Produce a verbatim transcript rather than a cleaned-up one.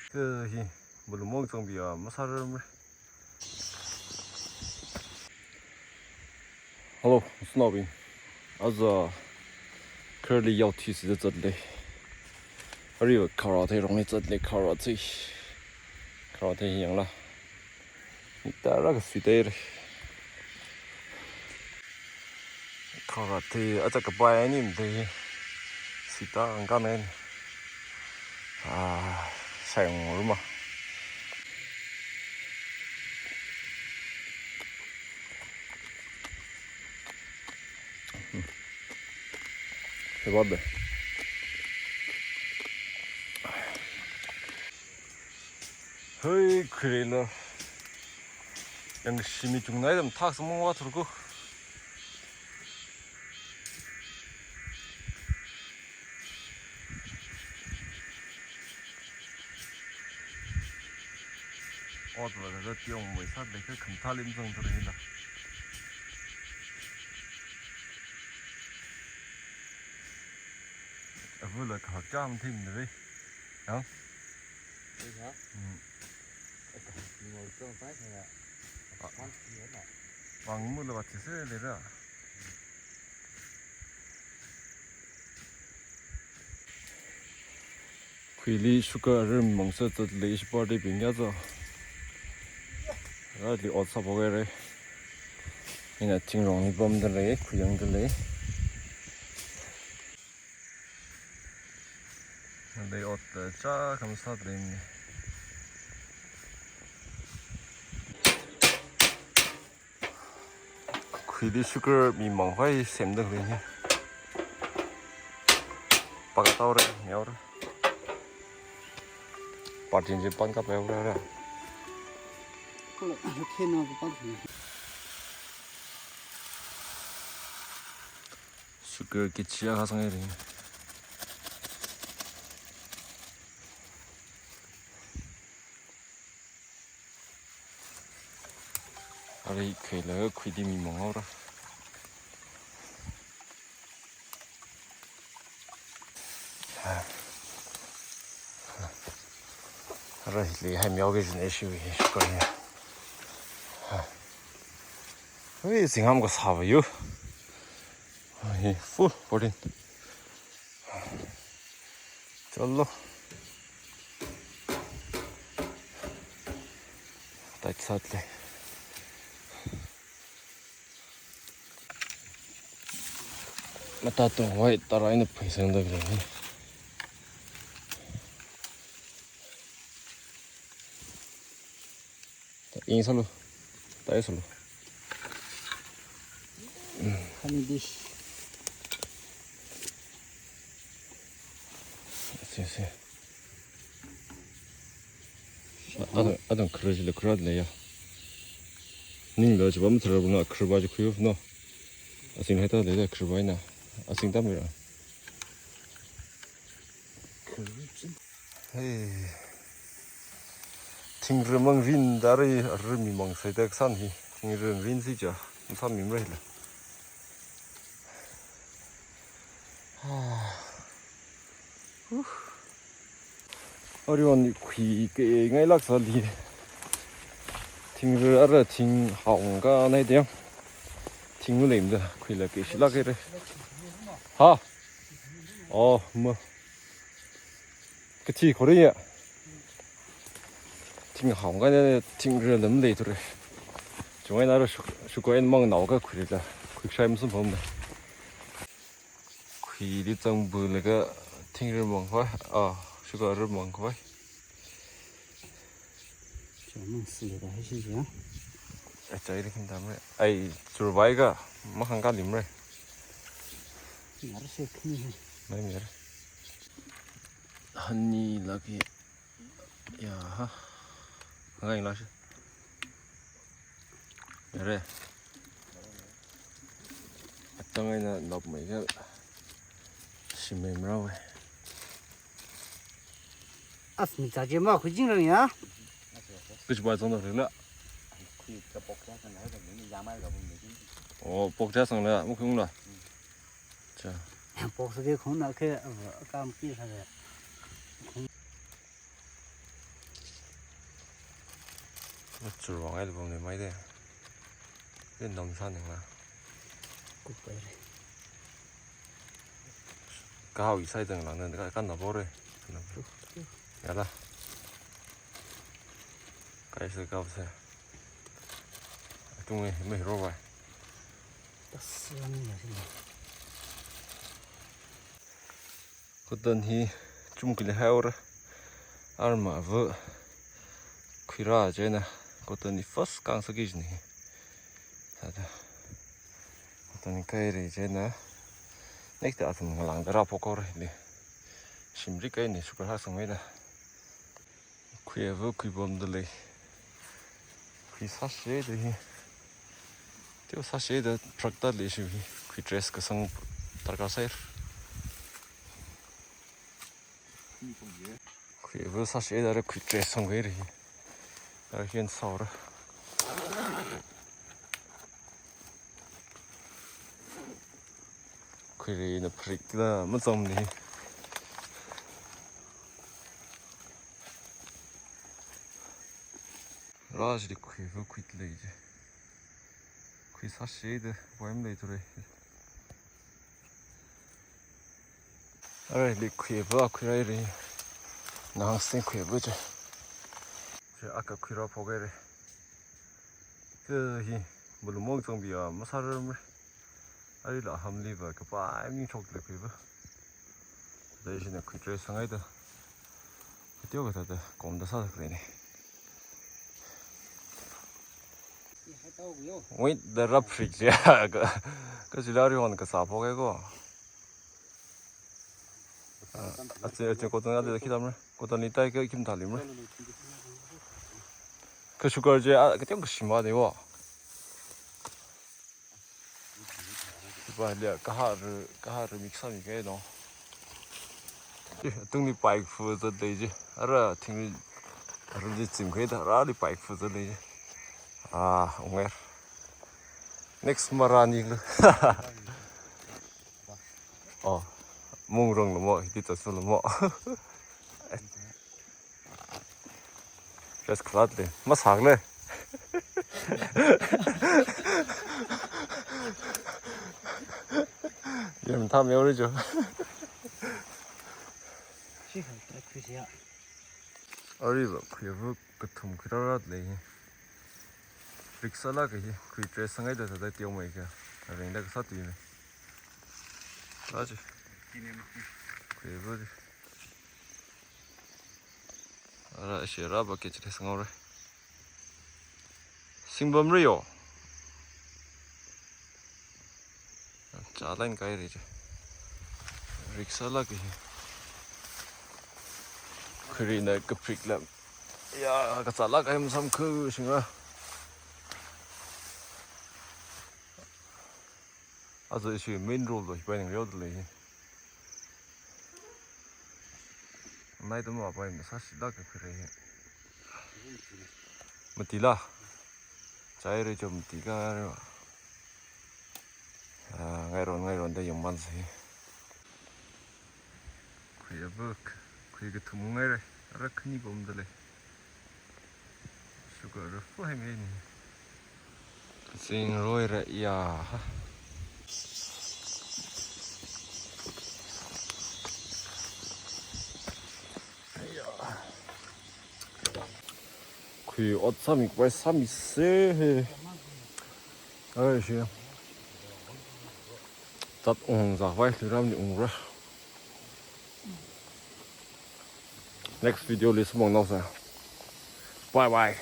Kha hi, malung mong zangbi a masārar mre. Hello, sanaobing. Aja kharli yaothi sida zatle. Ari kharā thei rongli zatle, kharā thei. Kharā thei yangla. Mitara ka suitere. Kharā thei, aja kapai ani mde. Sita angka men. Ah, sayang ruma. Hei, khuirei lo. Yang shimi chungnai dam thak samong wa thurku. Ot la da tiong mai sa de kha kham thalim zong thurei la. Avu la ka cham thim de. Yang? Ei ha? Hmm. Ei ka ni mo zong sai sa ya. Ah. Wan si ya na. Wang mu la ba chi se le ra. Khuili sugar rim mangsa zatle, ishi party bing ya zo. Right li ot sa bo re. Ina thingrong ni bam da le, khuyang da le. Dei ot cha kam sat rin. Khuili sugar mi mang hoi sem da rin hi. Pakatau re, miao re. Party je pan ka peo re. Kala, kena ko pan. Sugar kichia kasang ring. Ari khuila khuidi mi mong ra. Ara hili hai miao ke jin issue hi ko ya. Hui, singham ko sa ba yu. Hi full fourteen. Chalo. Tight sat le. Mata to hoi tara ina phaisang da gre. Ing salo. Tai salo. Honey dish. Si, si. Adang, adang kharā jila kharā le ya. Ningla jibam thara buna kharā ba ji khuyu no. Asing hai ta le kharā ba ina. Asing ta mira. Hey. Thingrem mang rin dari, rem mi mang sai tak san hi. Thingrem rin si ja. San mi mrei la. Ori on khui ke ngai lak sa li. Thingre ara thing haung ka nai de. Thing lem da khui la ke shi lak re. Ha. Oh, ma. Kathi khore ya. Thing haung ka ne, thingre lam lei ture. Chungai na ro shu-, shuko en mang nao ka khuila. Khuishai masum phom da. Khuili chang bu le ka thingre mang khoi. Ah, shuko re mang khoi. Chang mang si le ka hai shi ya. Achai ri khim dam re. Ai, churbai ka, makhang ka lim re. Ngar se khim he. Mai mi re. Honey lagi. Ya ha. Ngai la shi. Yare. Atang ai na nop mai ka. Shimei mrau ai. As mi cha je ma khu jing rang ya. Kish bai zong da rila. Oh, pok cha sang la, mu khung la. Cha. Pok sa ke khung na ke, kam ki sa le. Khung. Machurwang ai lubang ne mai de. Yen nom sa ning la. Kupai re. Kahao i sai dang lang nan ka, kanna bore. Yala. Kai se kau se. Atung e, me ro bai. Tas lang na sin. Cotton hi chum kili haora. Arma vu khuira china. Cotton hi first kang saki jini. Thāda. Cotton hi kai re china. Next ta athum ngalang dara pokor li. Shimri kai ni sugar ha sangwei da. Khuiva khuibom da lei. Khui sāshe da hi. Teo sāshe da prak da lei shi hi. Khui dress kasang darkar sair. Khuiva sāshe da re khui dress song gei re hi. Dar hian saura. Khuirei na prik la mazam ni. Raj di khuiva khuit lei je. Khui sāshe da, poem lei ture. Are, li khuiva, khuirai re. Nang sing khuiva je. Je aka khuira phogai re. Ke hi, bulumong chang bia, masar re. Ari la hamli va, kapai mi chok le khuiva. Dai shi na khui dress sangai da. Kateo ka ta da, kom da sa kre ne. Wait, the rap freak ya. Ka, ka jilari hon ka sa phogai ko. Ah, ache, ache, cotton ali da khidam re. Cotton li tai ka kim thalim re. Ka sugar je, ah, kateo ka shima de wo. Ba lia, kahar, kahar mix sāmi kai no. Eh, atung ni bike fu zat lei je. Ara thing ri, ara li chim kai da, ara li bike fu zat lei je. Ah, unger. Next mara ni lu. Oh, mung rong lo mo, hiti ta su lo mo. Dress khalat le, masak le. Yem tham yau ri jo. Shi khal ta khuisi ya. Ari va khuiva kathum khuirarat le hi. Rickshaw la ka hi, khui dress sangai da ta da tiau mai ka. Reng da ka sa tui me. Raji. Khuiva di. Ara, shi ra ba ke chile sangau re. Singbam re yo. Cha line kai re je. Rickshaw la ke hi. Khuri na ka prik la. Ya, ka cha la kai masam khu shinga. Azo ishi main road lo hipai ning reo le. Nai tama pai masa sila ka khure. Matila. Chai re chom tika re. Ah, ngairon, ngairon da yong man si. Khui abak, khui kathum ngai re, ara khani bom da lei. Sugar ra fu hai mei ni. Kasing roi ra ya. Khui ot sami, khui sami se he. Ai, shi. Tat ung zak vai, tui ram ni ung ra. Next video li sumang nau sa. Bye bye.